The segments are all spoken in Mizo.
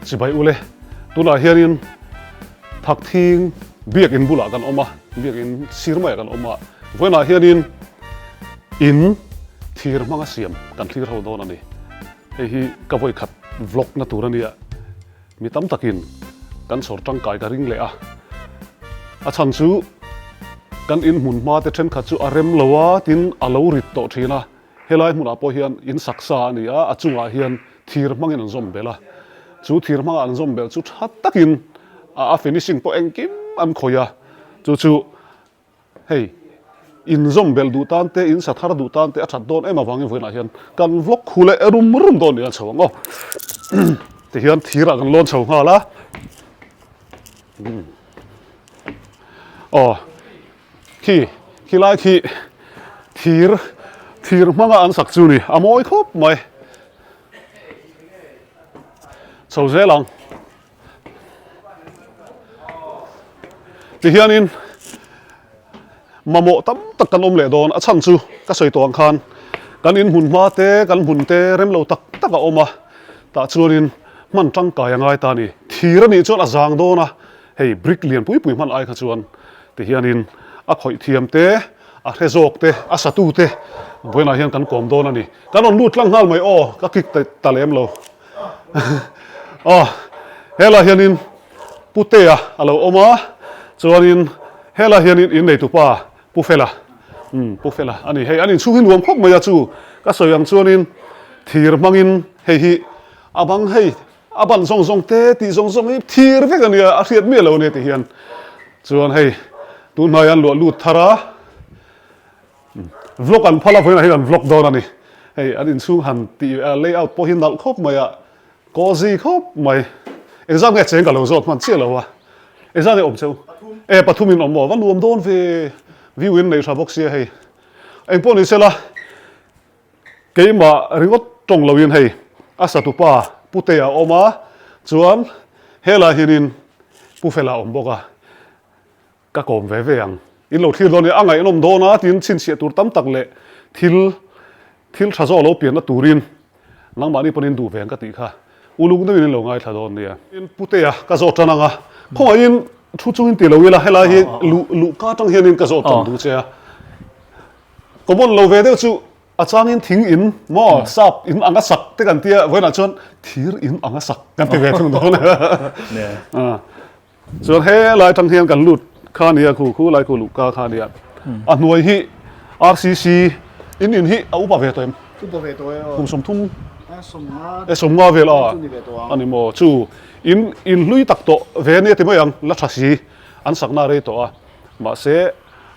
Chibai ule, tunah hianin Thakthing biakin bulah kan awm a, biakin sir maiah kan awm a, vawiinah hianin in thir hmanga siam kan thlir ho dawn a ni. Hei hi ka vawikhat vlog na tur a nia, mi tam takin kan chhawr tangkai ka ring leh a, a chhan chu kan in hmun hma te thenkhat chu a rem lo a, tin a lo rit tawh thin a. Helai hmunah pawh hian in saksa a ni a, a chungah hian thir hmangin an zawm belh a. Chu thir hmanga an zawm belh chu tha takin a finishing pawh engkim an khawih a. Chu chu hei in zawm belh duh tan te, in sa thar duh tan te a that dawn em avangin vawiinah hian kan vlog khu leh rum rum dawn nia chho ang aw. Tihian thirah kan lawn chho nghal a. Aw. Khi, khilai khi thir, thir hmanga an sak chu ni, a mawi khawp mai. Chho zel ang. Tihianin mamawh tam tak kan awm leh dawn, a chhan chu ka sawi tawh ang khan kan in hmun hma te, kan hmun te rem lo tak tak a awm a, tah chuanin hman tangkai a ngai ta a ni. Thir a nih chuan a zang dawn a, Hei brick lian pui pui hman ai kha chuan ti hianin a khawih thiam te, a hre zawk te, a satu te vawiinah hian kan kawm dawn a ni. Kan rawn lut tlang nghal mai aw, ka kick ta lem lo. Aw, helaiah hianin Putea a lo awm a, chuanin helaiah hianin inneitupa Pu Fela, umm Pu Fela a ni. Hei an inchhung hi nuam khawp mai a chu ka sawi ang chuanin thir hmangin hei hi a bang hei A ban zawng zawng te tih zawng zawng hi thir vek a nia, a hriat miah lo a nia ti hian. Chuan hei tun hnaiah an luah lut thar a, vlog an phal a, vawiinah hian an vlog dawn a ni. Hei an inchhung han tih layout pawh hi nalh khawp mai a, cozy khawp mai. Engzat nge cheng ka lo zawt hman chiah lo a, engzat nge awm cheu? E pathumin awm maw? Va nuam dawn ve, view in nei tha bawk sia hei. Engpawh ni sela. Keimah ringawt tawng loin hei a satupa Putea a awm a, chuan helai hianin Pu Fela a awm bawk a, ka kawm ve ve ang. In lo thlir dawn nia, a ngaihnawm dawn a tiin chhinchhiah tur tam tak leh thil thil tha zawk lo pianna turin nangmahni pawhin duh ve ang ka tih kha uluk deuhin in lo ngaithla dawn nia. Putea ka zawt tan ang a, khawngaihin thu chungin ti lo ila helai hi luh luhka atang hianin ka zawt tan duh che a. Common lo ve deuh chu a changin thing in maw sap in anga sak te kan tia vawiinah chuan thir in anga sak kan ti ve thung dawn a. Chuan helai atang hian kan lut kha nia khu khu lai khu luh ka kha nia. A hnuai hi RCC in in hi a upa ve tawh em? Upa ve tawh e aw. Kum 30 e 50 vel a ani maw chu in in hlui tak tawh ve ania ti mai ang la tha si an sakna rei tawh a mahse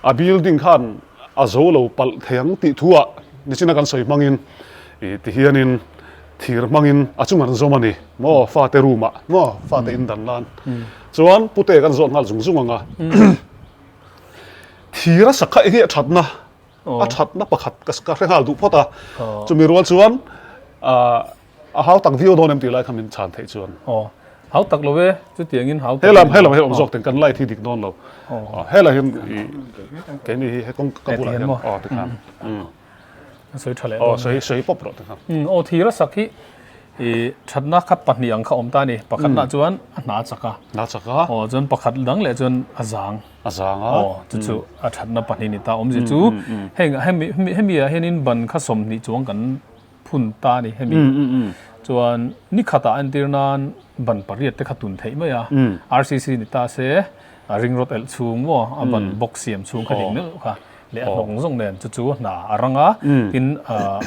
A building khan a zo lo palh thei ang tih thu ah nichina kan sawi hmangin ih ti hianin thir hmangin a chung an zawm a ni maw fate room ah maw fate in dan nan chuan pute kan zawt nghal zung zung ang a thir a sak kha enge a thatna a thatna pakhat ka hre nghal duh phawt a chumi rual chuan ah A hau tak viau dawn em tih lai kha min chhan theih chuan. Aw, hau tak lo e, chutiangin hau tak. Helam, helam hi awm zawk teng kan light hi dik dawn lo. Helai hian i keini hi he kawng ka bulah hian aw tikhan. A sawi tha leh dawn. Aw sawi sawi pawp rawh tikhan. Aw thir a sak hi i thatna kha pahnih ang kha awm ta a ni. Pakhatna chuan a hna chak a. Hna chak a. Aw chuan pakhat dang leh chuan a zang. A zang a. Aw chu chu a thatna pahnih ni ta awmzia chu heng hemi hemi ah hianin ban kha 20 chuang kan phun ta a ni hemi chuan ni khatah entir nan ban pariat te kha tun theih mai a RCC ni ta se a ring rod elh chhung maw a ban box siam chhung kha dik meuh kha leh a hnawng zawng nen chu chu hna a rang a tin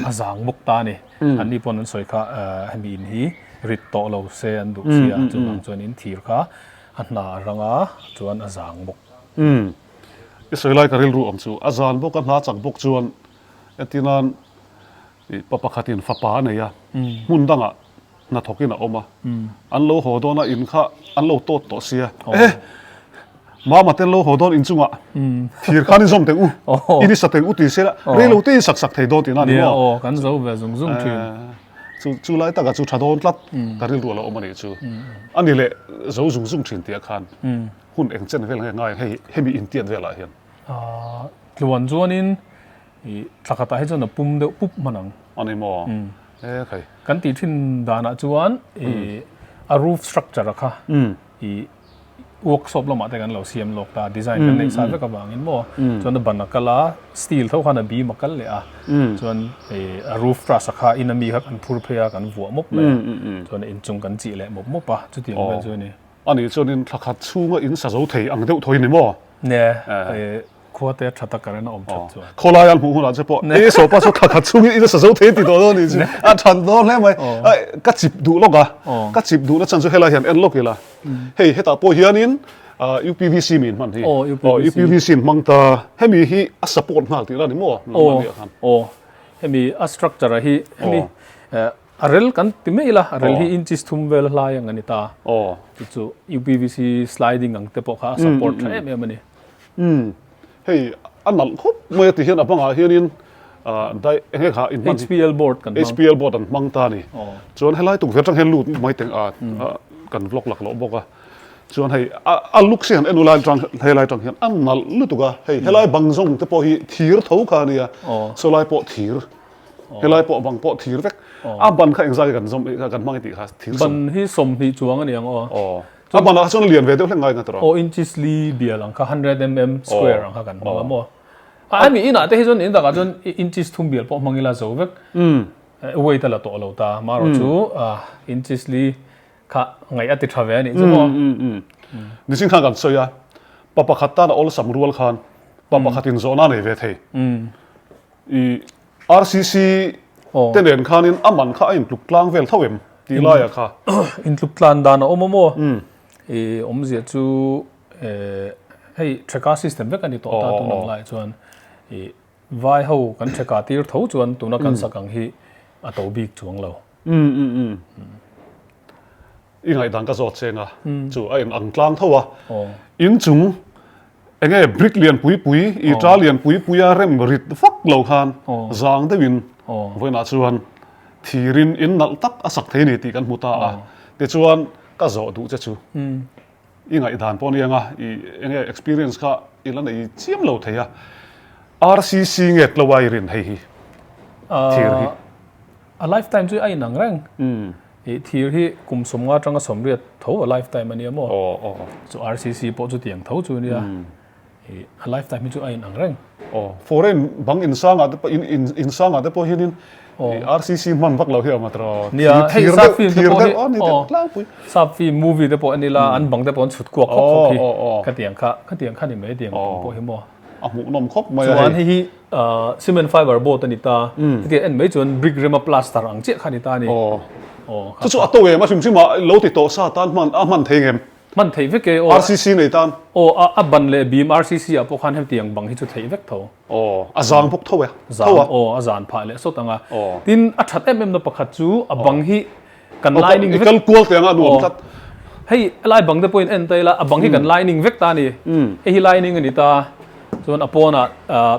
a zang bawk ta a ni an ni pawn an sawi kha hemi in hi rit tawh lo se an duh sia chuvang chuan in thir kha a hna a rang a chuan a zang bawk. I sawi lai ka rilru awm chu a zan bawk a hna chak bawk chuan entir nan Pa pakhatin fapa a nei a, hmun dangah hnathawkin a awm a, an lo haw dawn a, in kha an lo tawt tawh sia. E! Mama te an lo haw dawn in chungah thir khan in zawm teng u, in i sa teng u ti se la, rei lo te in sak sak thei dawn tihna a ni maw? Nia aw, kan zo ve zung zung thin. Chu chu lai takah chu tha dawn tlat ka rilru a lo awm a nih chu. A ni leh zo zung zung thin tih ah khan hun eng chen vel nge ngai hei hemi intiat velah hian. Tluan chuanin I thla khatah hi chuan a pum deuh pup hman ang. A ni maw? E khai. Kan tih thin danah chuan i A roof structure a kha i workshop lamah te kan lo siam lawk ta, design kan neih sa vek avangin maw chuan a ban a kal a, steel tho khan a beam a kal leh a, chuan a roof truss a kha in ami kha kan phur phei a, kan vuah mawp mai a, chuan inchung kan chih leh mawp mawp a, chutiang vel chu a ni. A nih chuanin thla khat chhunga in sa zo thei ang deuh thawi ni maw? Nia, Khua te tha tak a rin a awm that chuan. Khawlai an hmuh hunah che pawh e sawpa saw thla khat chungin ina sa zo thei ti tawh dawn a nih chu. A than dawn hle mai. Ka chip duh lawk a, ka chip duhna chan chu helai hian en lawk ila. Hei hetah pawh hianin UPVC mi in hman hi. UPVC in hmang ta. Hemi hi a support nghal tih la ni maw? Aw, hemi a structure a hi hemi A rel kan ti mai ila, a rel hi inches thum vel hlai ang a ni ta. Chu chu UPVC sliding ang te pawh kha a support tha em em a ni. Umm hei a nalh khawp mai a ti hian a bangah hianin dai eng nge kha in hman hi HPL board kan hmang. HPL board an hmang ta a ni. Chuan helai tukverh atang hian lut mai teng a kan vlog lak loh bawk a. Chuan hei a looks hi han en ulai atang helai atang hian a nalh lutuk a. Hei helai bang zawng te pawh hi thir tho kha a nia. Sawlai pawh thir. Helai pawh bang pawh thir vek. A ban kha engzai kan zawm kan hmang i tih kha thir sawm. Ban hi 20 chuang a ni ang aw. Aw. A ban ah chuan lian ve deuh hlek ngai nga tawh. Aw inches li bial ang kha 100 mm square ang kha kan hmang a maw. A mi inah te hi chuan in takah chuan inches thum bial pawh hmang ila zo vek. Weight a la tawh lo ta. Marawh chu inches li kha ngaih a ti tha ve a nih chu maw. Nichin khan kan sawi a, pa pakhat tan a awlsam rual khan pa pakhat in zawhna a nei ve thei. I RCC te nen khanin a man kha a intluk tlang vel tho em tih laia kha? Intluk tlan dan a awm a maw? I awmzia chu hei theka system vek a ni tawh ta tun ang laiah chuan i vai ho kan theka tir tho chuan tuna kan sak ang hi a to bik chuang lo. I ngaihdan ka zawt cheng a, chu a in ang tlang tho a, inchung eng nge brick lian pui pui, i ta lian pui pui a rem rit vak lo khan zang deuhin vawiinah chuan thirin in nalh tak a sak thei a ni tih kan hmu ta a, tichuan ka zawh duh che chu i ngaihdan pawh aniang a, i eng nge experience kha i la nei chiam lo thei a, RCC nge tlo a i rin hei hi thir hi. A lifetime chu a inang reng. I thir hi kum 50 atanga 80 tho a lifetime a nia maw? Chu RCC pawh chutiang tho chu a nia. I a lifetime hi chu a inang reng. Aw, foreign bang insangah te pawh in in insangah te pawh hianin i RCC hman vak lo hi a awm a tiraw? Nia, hei sap film te pawh hi aw sap film movie te pawh en ila an bang te pawh an chhut kuak khawp khawp hi khatiang kha khatiang kha ni mai tiang bang pawh hi maw? A hmuhnawm khawp mai a hei. Chuan hei hi Cement fiber board a ni ta. Hetiang en mai chuan brick rema plaster ang chiah kha a ni ta a ni. Aw. Chu chu a to em a hrim hrim a lo ti tawh sa tan hman a hman thei ngem? Hman theih vek e aw. RCC nei tan? Aw a ban leh beam RCC ah pawh khan hetiang bang hi chu theih vek tho. Aw a zang bawk tho e. Zang aw a zan phah leh sawt ang a. Tin a that em em na pakhat chu a bang hi kan lining vek. I kal kual teh ang a nuam tlat. Hei lai bang te pawhin en ta ila a bang hi kan lining vek ta a ni. Hei hi lining a ni ta. Chuan a pawnah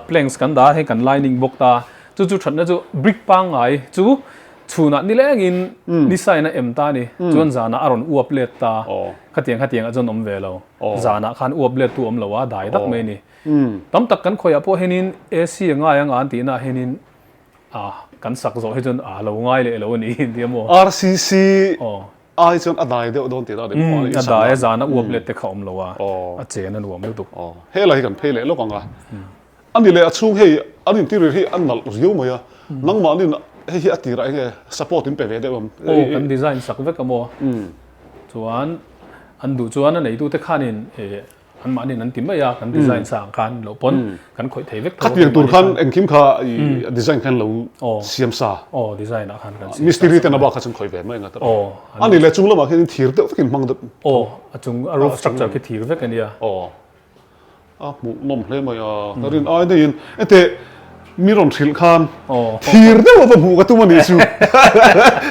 planks kan dah a hei kan lining bawk ta. Chu chu thatna chu brick pangngai chu chhunah nilengin ni sign a em ta a ni. Chuan zanah a rawn uap let ta. Khatiang khatiang ah chuan awm ve lo. Zanah khan uap let tu awm lo a dai dak mai a ni. Tam tak kan khawiah pawh hianin AC a ngai ang a an tihnaah hianin A, kan sak zawh hi chuan a lo ngai leh lo a ni tia maw? RCC ai chuan a dai deuh dawn tih a ni maw? A dai a zan a uap let te kha awm lo a, a chen a nuam lutuk. Helai hi kan phei leh lawk ang a, a ni leh a chhung hei an interior hi a nalh riau mai a, nangmahnin hei hi a tirah enge support in pe ve deuh em? Aw, kan design sak vek a maw? Chuan an duh chuan a neitute khanin An mahni an ti mai a, kan design sa ang khan loh pawn kan khawih thei vek tho. Khatiang tur khan engkim kha i design khan lo siam sa. Aw, design ah khan kan siam sa. Mistiri ten a bak kha chuan khawih ve mai ang a tawh. Aw. A ni leh chung lamah khian thir deuh vekin hmang deuh. Aw, a chung a roof structure khi thir vek a nia. Aw. A hmuhnawm hle mai a, ka rin ai daihin heti mi rawn hrilh khan thir deuh a va hmuh ka tum a nih chu.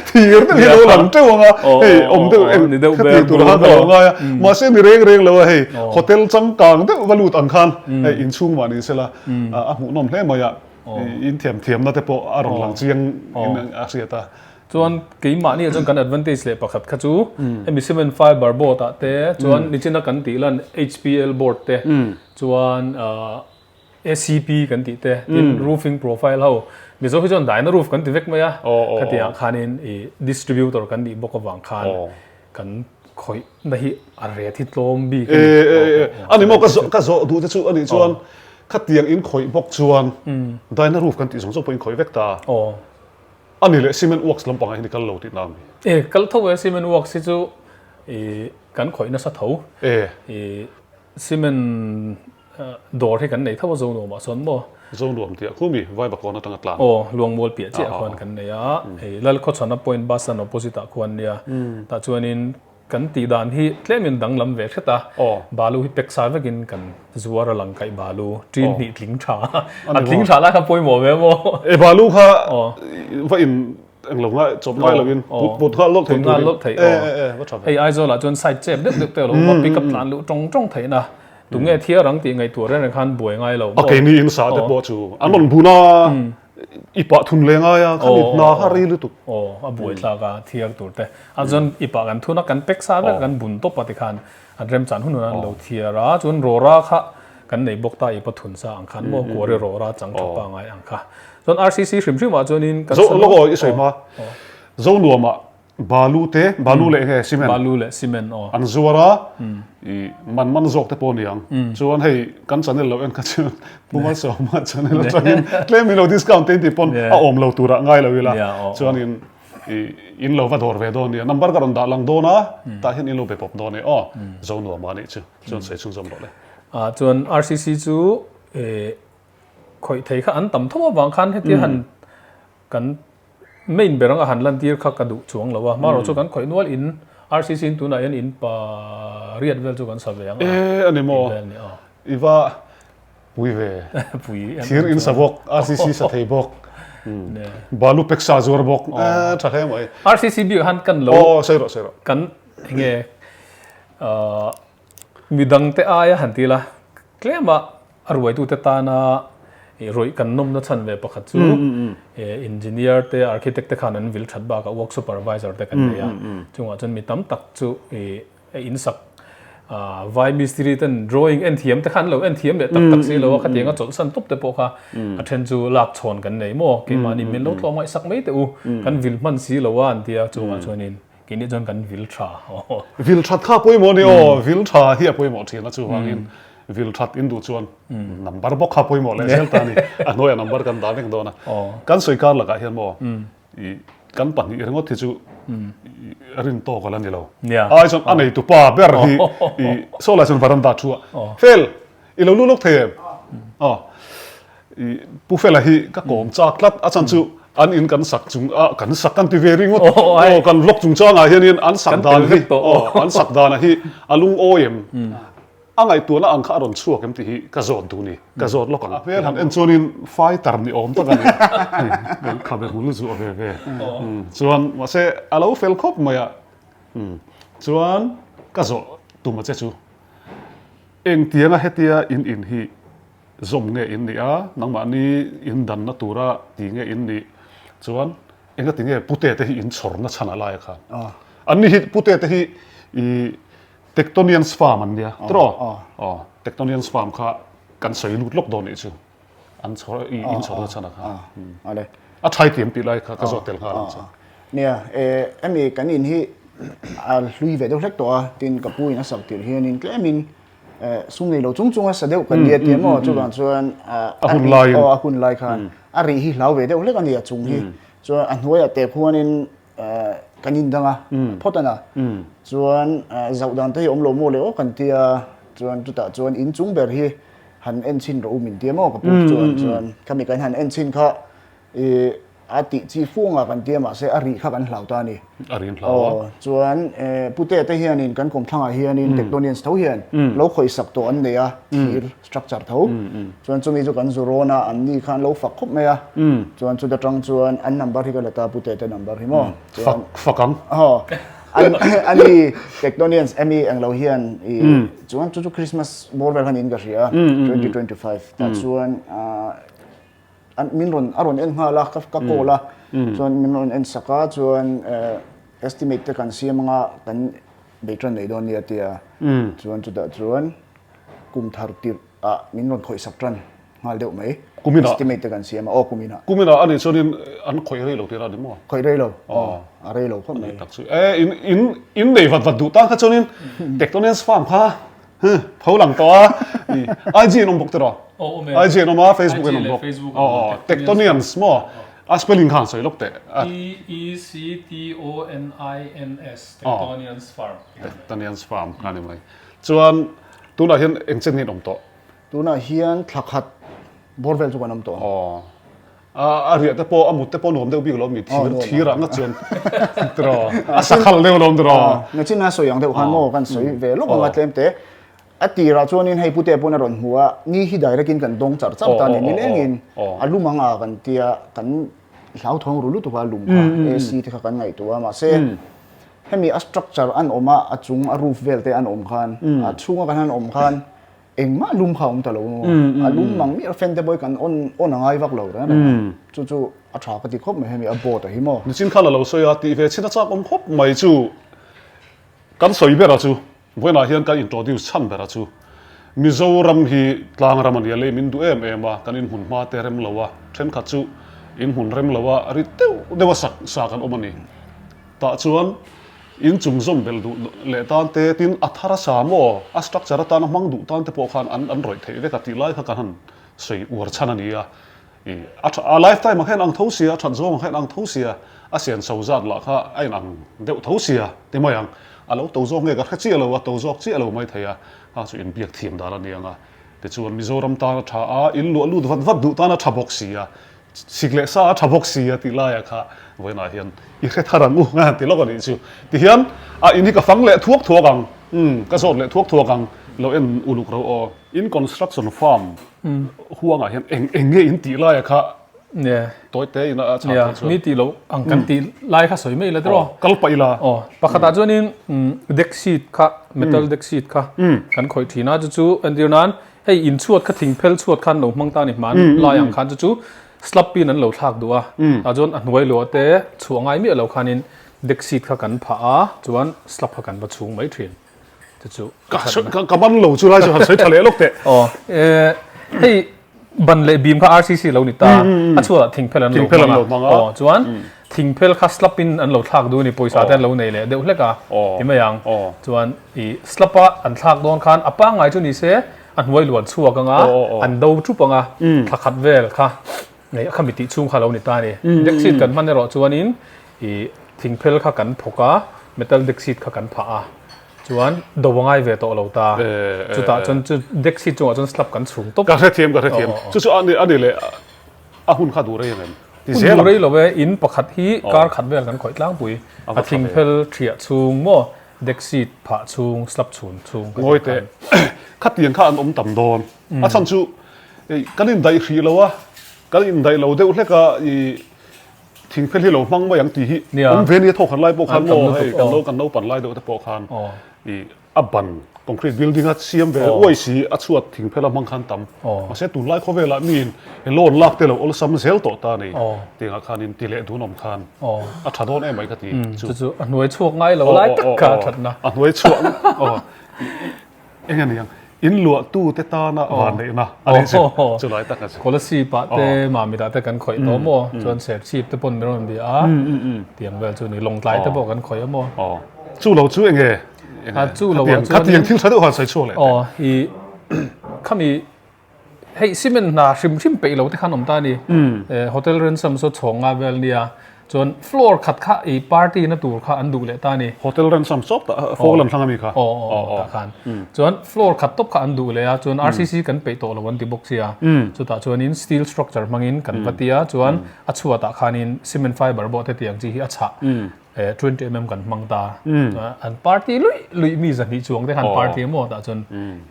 Thir deuh hi a lo lang teuh ang a, hei awm deuh eng khati tur khan ka lo ngai a, mahse ni reng reng lo a hei hotel changkang deuh va lut ang khan hei inchhung mah ni sela a hmuhnawm hle mai a, in thiam thiamna te pawh a rawn lang chiang in a hriat a. Chuan keimahni ah chuan kan advantage leh pakhat kha chu hemi cement fiber board ah te chuan nichina kan tih lan HPL board te chuan ACP kan tih te tin roofing profile ho Mizo hi chuan Dyna roof kan ti vek mai a khatiang ah khanin i distributor kan nih bawk avang khan. Kan khawih na hi a ret hi tlawm bik a ni. E e e a ni maw ka zawh ka zawh duh te chu a nih chuan khatiang in khawih bawk chuan Dyna roof kan tih zawng zawng pawh in khawih vek ta. A ni leh cement works lampangah hian i kal lo tih na a mi? E kal tho e cement works hi chu i kan khawih nasa tho. E. I cement Dawr hi kan nei tho a Zonuamah sawn maw? Zonuam tih ah khu mi Vaivakawn atanga tlan. Aw, Luangmual piah chiah ah khuan kan nei a, hei Lalkhawchhana point bus stand opposite ah khuan nia. Tah chuanin kan tih dan hi tlemin danglam ve hret a, balu hi pek sa vekin kan zuar a lang kaih balu ṭin hnih tling tha a tling tha lai kha pawimawh ve maw? E balu kha va in englo ngai chawp ngai loin put put nghal lawk thei turin. E e e va tha ve. Hei Aizawl ah chuan side chep deuh deuh te a lo awm a, pick up tlan luh tawng tawng theihna. Tunge thiar ang tih ngaihtuah reng reng khan buai ngai lo maw? A keini in sa te pawh chu an rawn bun a, i pah thun leh ngai a, khami hna kha rei lutuk. Aw, a buai thlak a thiar tur te. A chuan i pah kan thun a, kan pack sa vek a, kan bun tawp a tikhan an remchan hun hun an lo thiar a, chuan rawra kha kan nei bawk ta i pa thun sa ang khan maw, kuari rawra chang tha pa ngai ang kha. Chuan RCC hrim hrim ah chuanin kan. Zo, lawk aw i sawi hma. Zonuamah Balu te, balu leh nge cement? Balu leh cement aw. An zuar a, i man man zawk te pawh a ni ang. Chuan hei kan channel lo en kha chuan Pu Malsawma channel atangin tlem in lo discount te in tih pawn a awm lo turah ngai lo ila. Chuanin i in lo va dawr ve dawn nia. Number ka rawn dah lang dawn a, tah hian in lo be pawp dawn e aw. Zonuama nih chu. Chuan sawi chhunzawm rawh le. Chuan RCC chu khawih thei kha an tam tho avang khan hetia han kan Main ber anga han lantir kha ka duh chuang lo a, hmarawh chu kan khawih nual in RCC in tunah hian in pa riat vel chu kan sa ve ang a. E a ni maw? I va pui ve. Pui em. Thir in sa bawk, RCC sa thei bawk, balu pek sa zuar bawk, e tha hle mai. RCC bik han kan lo. Aw sawi rawh sawi rawh. Kan enge midangte aia han ti la tlema A ruaitute tana rawih kan nawmna chhan ve pakhat chu engineer te, architect te khan an vil that bakah work supervisor te kan nei a. Chungah chuan mi tam tak chu in sak vai mistiri ten drawing en thiam te khan an lo en thiam leh tak tak si lo a, khatianga chawlhsan tawp te pawh kha a then chu lak chhawn kan nei maw? Keimahni min lo tlawm ngaihsak mai teh u, kan vil hman si lo a an ti a, chungah chuanin Keini chuan kan vil tha aw. Vil that kha pawimawh a ni aw, vil tha hi a pawimawh thin a chuvangin vil that in duh chuan number bawk kha pawimawh leh zel ta a ni. A hnuaiah number kan dah vek dawn a. Kan sawi kar lakah hian maw i kan pahnih ringawt hi chu rin tawk a la ni lo. Ai chuan a neitu pa ber hi i saw lai chuan varanda thu a fel i lo lu lawk thei em? Aw. I Pu Fela hi ka kawm chak tlat a chan chu an in kan sak chung a kan sak kan ti ve ringawt aw kan vlog chung changah hianin an sak dan hi aw an sak dan hi a lungawi em a ngaihtuahna ang kha a rawn chhuak em tih hi ka zawt duh ni ka zawt lawk ang a hmel han en chuanin fighter ni awm tak a ni hei khabe hmul zuah ve ve chuan mahse a lo fel khawp mai a chuan ka zawh tum a che chu engtianga hetia in in hi Zawm nge in nih a, nangmahni in danna tura ti nge in nih chuan engati nge pute te hi in chhawrna chhan a lai a khan. Anni hi pute te hi i Tectonians farm an nia tiraw? Aw, Tectonians farm kha kan sawi lut lawk dawn nih chu an chhawr i in chhawrna chhan a khan. A thai tiam tih lai kha ka zawt tel nghal ang che. Nia, hemi kan in hi a hlui ve deuh hlek tawh a, tin ka pu in a sak tirh hianin tlemin sum nei lo chung chung a sa deuh kan nia tia maw chuvang chuan a hun lai aw a hun lai khan a rih hi hlau ve deuh hlek a ni a chung hi chuan a hnuaiah te khuanin kan in dang a phawt a na chuan zauh dan te hi awm lo maw le aw kan tia chuan chutah chuan in chung ber hi han en chhin rawh u min tia maw ka pu chuan chuan khami kan han en chhin kha i A tih chi fung a kan tia mahse a rih kha kan hlau ta a ni. A rih an hlau a. Aw, chuan Pute te hianin kan kawmthlangah hianin Tectonians tho hian lo khawih sak tawh an nei a, thir structure tho. Chuan chumi chu kan zu rawn a, an ni kha an lo fak khawp mai a. Chuan chuta tang chuan an number hi ka la ta Pute te number hi maw. Fak, fak ang. Aw, an ani Tectonians emi englo hian i chuan chu chu Christmas bawr vel khan in ka hria a, 2025 tah chuan min rawn a rawn en nghal a ka ka call a chuan min rawn en sak a chuan estimate te kan siam anga kan bei tan nei dawn nia tia chuan chutah chuan kum thar tirh ah min rawn khawih sak tan. nghal deuh mai. Kuminah? Estimate te kan siam a, aw kuminah. Kuminah a nih chuanin an khawih rei lo tir a ni maw? Khawih rei lo, aw a rei lo khawp mai. Tak chu e in in in nei vat vat duh tan kha chuanin Tectonians farm kha pho lang tawh a, IG an awm bawk tiraw? Aw awm e. IG an awm a, Facebook an awm bawk. Aw aw Tectonians maw? A spelling kha han sawi lawk teh. T E C T O N I N S Tectonians farm. Tectonians farm kha ni mai. Chuan tunah hian eng chen nge in awm tawh? Tunah hian thla khat bawr vel chu kan awm tawh ang. Aw. A a riah te pawh a mut te pawh nuam deuh bik lo mi thir thir ah ngat chuan tiraw a sakhal deuh lo tiraw. Nachin a sawi ang deuh khan maw kan sawi ve lawk ang a tlem te. A tirah chuanin hei pute pawn a rawn hmu a, ni hi direct in kan dawng char char ta ni nilengin a lum ang a kan tia kan hlauthawng ru lutuk a lum kha AC te kha kan ngaihtuah a mahse hemi a structure an awm a a chung a roof vel te an awm khan a chhunga kan han awm khan Engmah lum kha a awm ta lo maw? A lum mang miah fan te pawh hi kan on on a ngai vak lo reng reng a. Chu chu a tha ka ti khawp mai hemi a board a hi maw? Nichin khan a lo sawi a, tih ve chhin a chak awm khawp mai chu kan sawi ber a chu vawiinah hian kan introduce chhan ber a chu Mizoram hi tlang ram a nia lei min duh em em a, kan inhmun hma te rem lo a, thenkhat chu inhmun rem lo a rit deuh deuh a sak sa kan awm a ni. Tah chuan In chung zawm belh duh leh tan te, tin a thar a sa maw, a structure atana hmang duh tan te pawh khan an an rawih theih vek a tih lai kha kan han sawi uar chhan a ni a. Ih a tha a life time ah kha in ang tho sia, a that zawng ah kha in ang tho sia, a sian so zat lah kha a in ang deuh tho sia ti mai ang. A lo to zawk nge ka hre chiah lo, a to zawk chiah lo mai thei a, kha chu inbiak thiam dan a ni ang a. Tichuan Mizoram tan a tha a, in luah lut vat vat duh tan a tha bawk si a, Sik leh sa a tha bawk si a tih laiah kha vawiinah hian i hre thar ang u a ti lawk a nih chu. Tihian a in hi ka fang leh thuak thuak ang, umm ka zawt leh thuak thuak ang, lo en uluk ro aw. In construction farm huangah hian eng eng nge in tih laiah kha tawi te in a chhan theih chuan. Mi tih loh ang kan tih lai kha sawi mai ila tiraw. Kal pah ila. Aw pakhatah chuanin deck sheet kha metal deck sheet kha kan khawih thin a chu chu entir nan Hei in chhuat kha thing phel chhuat khan lo hmang ta ni hman lai ang khan chu chu slab pin an lo thlak duh a tah chuan a hnuai luah te chhuah ngai miah lo khanin deck sheet kha kan phah a chuan slab kha kan va chhung mai thin chu chu ka ka man lo chu lai chu han sawi tha leh lawk teh. Aw hei ban leh bim kha RCC lo ni ta a chhuat ah thing phel an lo hmang a aw chuan thing phel kha slab in an lo thlak duh a ni pawisa te an lo nei leh deuh hlek a ti mai ang chuan I slap a an thlak dawn khan a pangngai chu ni se a hnuai luan chhuak anga an do thup anga thla khat vel kha a khami tih chhung kha lo ni ta a ni. Deck sheet kan hman erawh chuanin i thingphel kha kan phawk a, metal deck sheet kha kan phah a, chuan do a ngai ve tawh lo ta. Chutah chuan chu deck sheet chungah chuan slap kan chhung tawp. Ka hrethiam ka hrethiam. Chu chu a ni leh a hun kha duh rei ang em? Ti zel ang. Hun duh rei lo e, in pakhat hi kar khat vel kan khawih tlangpui. A thingphel thiah chhung maw Deck sheet phah chhung, slab chhun chhung ka Ngawi teh, khatiang kha an awm tam dawn. A chhan chu kan indaih hrih lo a, kan indaih lo deuh hlek a, i thingphel hi lo hmang mai ang tih hi awm ve nia thawk khat lai pawh khan maw hei kan lo kan naupan lai deuh te pawh khan i a ban concrete building a siam ve uai si a chhuat thingphel a hmang khan tam. Mahse tunlai khawvelah miin he loan lak te lo awlsam zel tawh ta a ni. Tiangah khanin ti leh dun awm khan. A tha dawn em mai ka ti chu. Chu chu a hnuai chhuak ngai lo lai tak kha a thatna. A hnuai chhuak aw eng a ni ang in luah tu te tana van neihna a ni chu chu lai tak a chu. Kolasib ah te Mamit ah te kan khawih tawh maw chuan Serchhip te pawn min rawn bia a tiang vel chu ni Lawngtlai te pawh kan khawih a maw. Chu lo chu eng nge chu lo ah chuan khatiang thil tha deuh han sawi chhuak leh teh. Aw i khami Hei cement hna hrim hrim peih lo te khan awm ta a ni. Hotel Ransom saw chhawng nga vel nia. Chuan floor khat kha i party na tur kha an duh leh ta a ni. Hotel Ransom sawp tah Falkland thlang ami kha. Aw aw aw tah khan. Chuan floor khat tawp kha an duh leh a, chuan RCC kan peih tawh lo an ti bawk sia. Chutah chuanin steel structure hmangin kan va ti a, chuan a chhuatah khanin cement fiber bawh te tiang chi hi a chhah. 20 mm kan hmang ta an party lui lui mi zahnih chuang te khan party maw tah chuan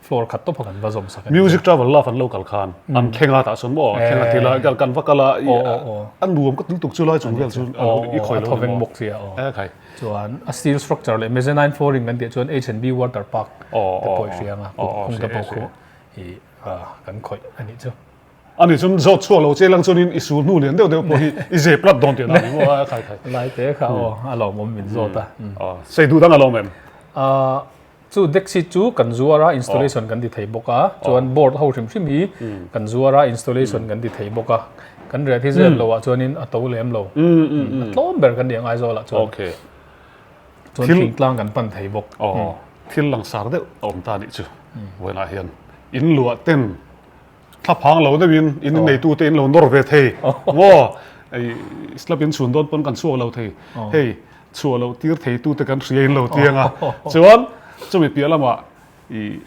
floor khat tawp kan va zawm sak music travel love an lo kal khan an thlenga tah chuan maw thlenga tila kal kan va kala an nuam ka tul tuk chu lai chung vel chu i khoi lo veng bawk sia aw khai chuan a steel structure leh mezzanine flooring kan tih chuan H&B water park te pawh i hria anga kung te pawh khu i kan khawih ani chu Ani chuan zawt chhuak lo che lang chuanin i sul hnu lian deuh deuh pawh hi i zep lat dawn tih a ni maw a khai khai. Lai te kha aw a lawmawm min zawt a. Aw sei duh dang a lawm em? Chu deck sheet chu kan zuar a, installation kan ti thei bawk a, chuan board ho hrim hrim hi kan zuar a, installation kan ti thei bawk a. Kan reh hi zep lo ah chuanin a to lem lo. A tlawm ber kan ni ang Aizawl ah chuan. Okay. Chuan thingtlang kan pan thei bawk. Aw, thil langsar deuh a awm ta nih chu. Vawiinah hian in luah ten thla phang lo deuhin in inneitu te in lo nawr ve thei maw? Ei slab in chhun dawn pawn kan chhuak lo thei. Hei chhuah loh tir thei tu te kan hria in lo tiang a. Chuan chumi piah lamah i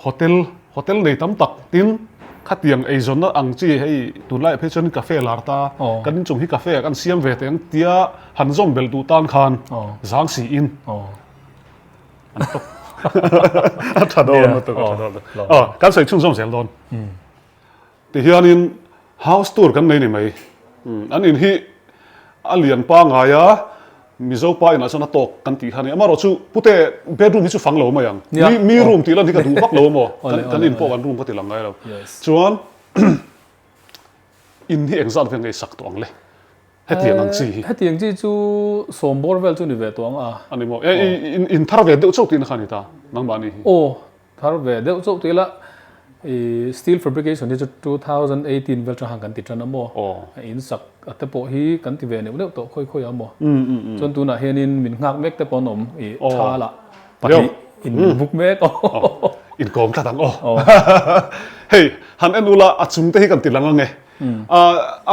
Hotel, hotel nei tam tak tin khatiang eizawnna ang chi hei tunlaiah phei chuan cafe lar ta, kan inchung hi cafe ah kan siam ve teh ang tia han zawm belh duh tan khan zang siin an tawp a tha dawn lutuk a tha dawn lutuk aw kan sawi chhunzawm zel dawn. Tihianin house tour kan nei ni mai. An in hi a lian pangai a, Mizo pa inah chuan a tawk kan tih kha a ni. Amaherawh chu pute bedroom hi chu fang lo mai ang. Mi mi room tih lan hi ka duh vak lo a maw? Kan in pawh kan room ka ti lang ngai lo. Chuan in hi engzat vel nge i sak tawh ang le? Hetiang ang chi hi. Hetiang chi chu sawm bawr vel chu ni ve tawh ang a. A ni maw? In thar ve deuh chauh tihna kha a ni ta, nangmahni hi. Aw, Thar ve deuh chauh tih ila i steel fabrication hi chu 2018 vel tang kan ti tan a maw? A in sak a te pawh hi kan ti ve neuh neuh tawh khawi khawi a maw? Chuan tunah hianin min nghak mek te pawh an awm i tha lah pahnih in min buk mek aw. Inkawm tlat ang aw. Hei han en ula a chung te hi kan ti lang ang e.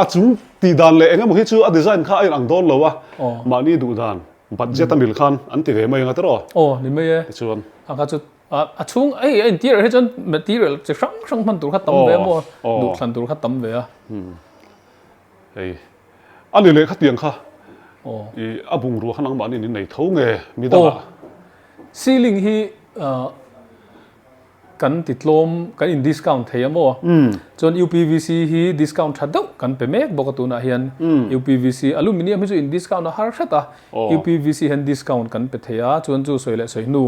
A chung tih dan leh eng emaw hi chu a design kha a inang dawn lo a, mahni duh dan budget a mil khan an ti ve mai ang a tiraw? Aw ni mai e. Tichuan. A kha chu A chhung hei a intir hi chuan material chi hrang hrang hman tur kha tam ve a maw duhthlan tur kha tam ve a. Hei a ni leh khatiang kha i a bungrua kha nangmahni in nei tho nge mi dangah. Ceiling hi kan ti tlawm kan in discount thei a maw chuan UPVC hi discount tha deuh kan pe mek bawk a tunah hian UPVC aluminium hi chu in discount a har hret a UPVC hian discount kan pe thei a chuan chu sawi leh sawi hnu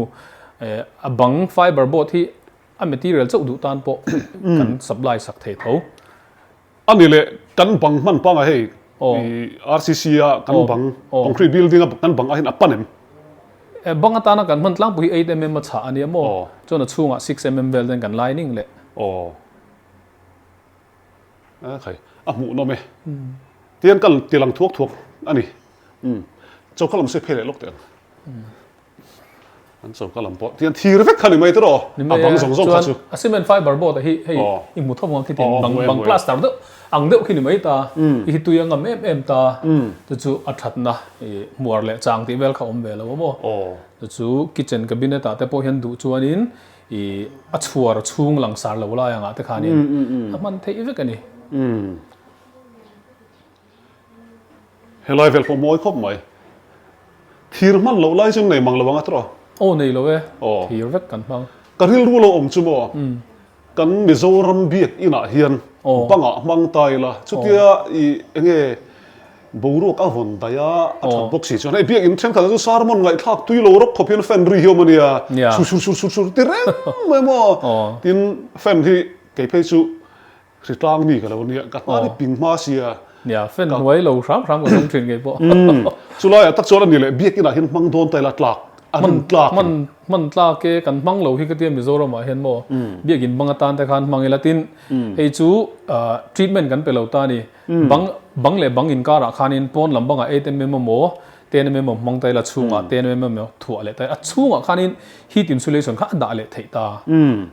A bang fiber board hi a material chauh duh tan pawh kan supply sak thei tho. A ni leh kan bang hman panga hei RCC a kan bang concrete building a kan bang ah hian a pan em? Bang atana kan hman tlangpui hi 8mm a chhah a nia maw? Chuan a chhungah 6mm vel ten kan lining leh. Aw. Khai a hmuhnawm e. Tiang kan tilang thuak thuak a ni. Choka lam sawi phei leh lawk teh ang. An choka lam pawh tian thir vek kha ni mai tiraw a bang zawng zawng kha chu. A cement fiber board ah hi hei i hmu thawm ang khi tin bang bang plaster deuh ang deuh khi ni mai ta i hi tui a ngam em em ta chu chu a thatna i hmuar leh chang tih vel kha awm ve lo a maw chu chu kitchen cabinet ah te pawh hian duh chuanin i a chhuar chhung langsar lo lai angah te khanin a hman theih vek a ni. Helai vel pawh mawi khawp mai. Thir hman loh lai chu nei mang lo ang a tawh. Aw nei lo e, thir vek kan hmang. Ka rilru lo awm chu maw, kan Mizoram biak inah hian bangah hmang ta ila, chutia i enge boruak a vawn daih a, a that bawk si chuan hei biak in thenkhat ah chu sermon ngaihthlak tui lo rawk khawp hian fan ri hi awm a nia, chur chur chur chur chur ti reng mai maw, tin fan hi kei phei chu Hritlang mi ka lo nia, ka hnar i ping hma sia. Nia, fan hnuai lo hram hram ka zawng thin ngei pawh. Umm, chulaiah tak chuan a ni leh biakinah hian hmang dawn ta ila tlak, a rin tlak. Hman, hman tlak e, kan hmang lo hi ka tia Mizoramah hian maw, biakin bang atan te khan hmang ila tin, hei chu treatment kan pe lo ta a ni. Bang, bang leh bang inkarah khanin pawn lam bangah 8mm emaw, 10mm emaw hmang ta ila chhungah 10mm emaw thuah leh ta ila, a chhungah khanin Heat insulation kha a dah leh theih ta.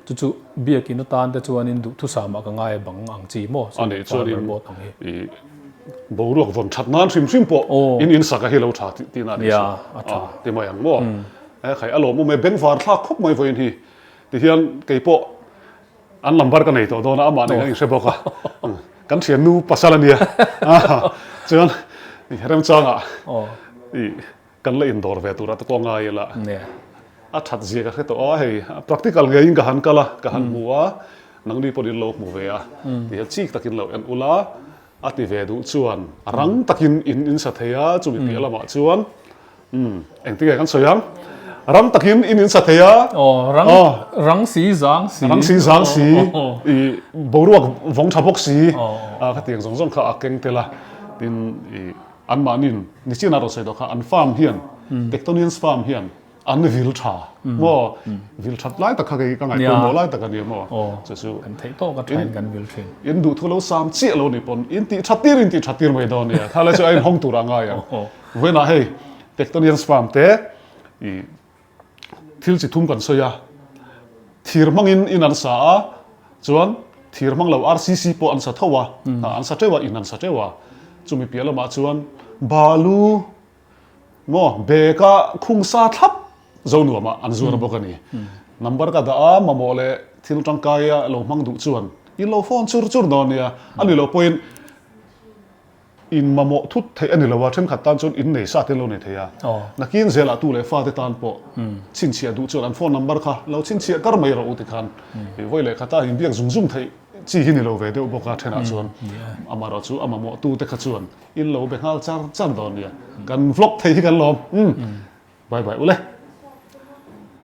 Chu chu biakin atan te chuanin duhthusam ah ka ngai a bang ang chi maw? A nih chuanin i boruak vawn that nan hrim hrim pawh in insak a hi lo tha tih tihna a nih chu. A tha. Ti mai ang maw? E khai a lawmawm e bengvar thlak khawp mai vawiin hi. Tihian kei pawh an lambar ka nei tawh dawn a, amah nen kan inhre bawk a. Kan thiannu pasal a nia. Chuan remchangah i Kan la indawr ve tura te pawh ngai ila a that zia ka hre tawh a, hei practical ngeiin ka han kal a, ka han hmu a, nangni pawhin in lo hmu ve a, tihian chik takin lo en ula, a ti ve duh chuan rang takin in in sa thei a, chumi piah lamah chuan umm engtin nge kan sawi ang, rang takin in in sa thei a, Aw rang rang si zang si, rang si zang si, i boruak vawng tha bawk si, a khatiang zawng zawng kha a keng tel a, tin i. Anmahniin nichin a rawn sawi tawh kha an farm hian Tectonians farm hian. An vil tha maw? Vil that lai tak kha kei ka ngaihpawimawh lai tak a ni maw? Chu chu kan theih tawk a thain kan vil thin. In duhthu lo sam chiah lo ni pawn in tih that tir in tih that tir mai dawn nia. Tha lai chu a inhawng tur a ngai ang. Vawiinah hei Tectonians Farm te i thil chi thum kan sawi a, thir hmangin in an sa a, chuan thir hmang lo RCC pawh an sa tho a, an sa teuh a, in an sa teuh a. Chumi piah lamah chuan balu Maw, bag a khung sa thlap zo nuam ah an zuar bawk a ni. Number ka dah a, mamawh leh thil tangkai a lo hmang duh chuan in lo phone chur chur dawn nia. A ni loh pawhin in mamawh thut theih a ni lo a, thenkhat tan chuan in nei sa te an lo nei thei a. Nakin zelah tu leh fate tan pawh chhinchhiah duh chuan an phone number kha lo chhinchhiah kar mai rawh u tikhan vawi leh khata inbiak zung zung theih chi hi ni lo ve deuh bawk a thenah chuan amaherawh chu a mamawh tu te kha chuan In lo be nghal char char dawn nia. Kan vlog thei hi kan lawm. Umm. Bye bye ule.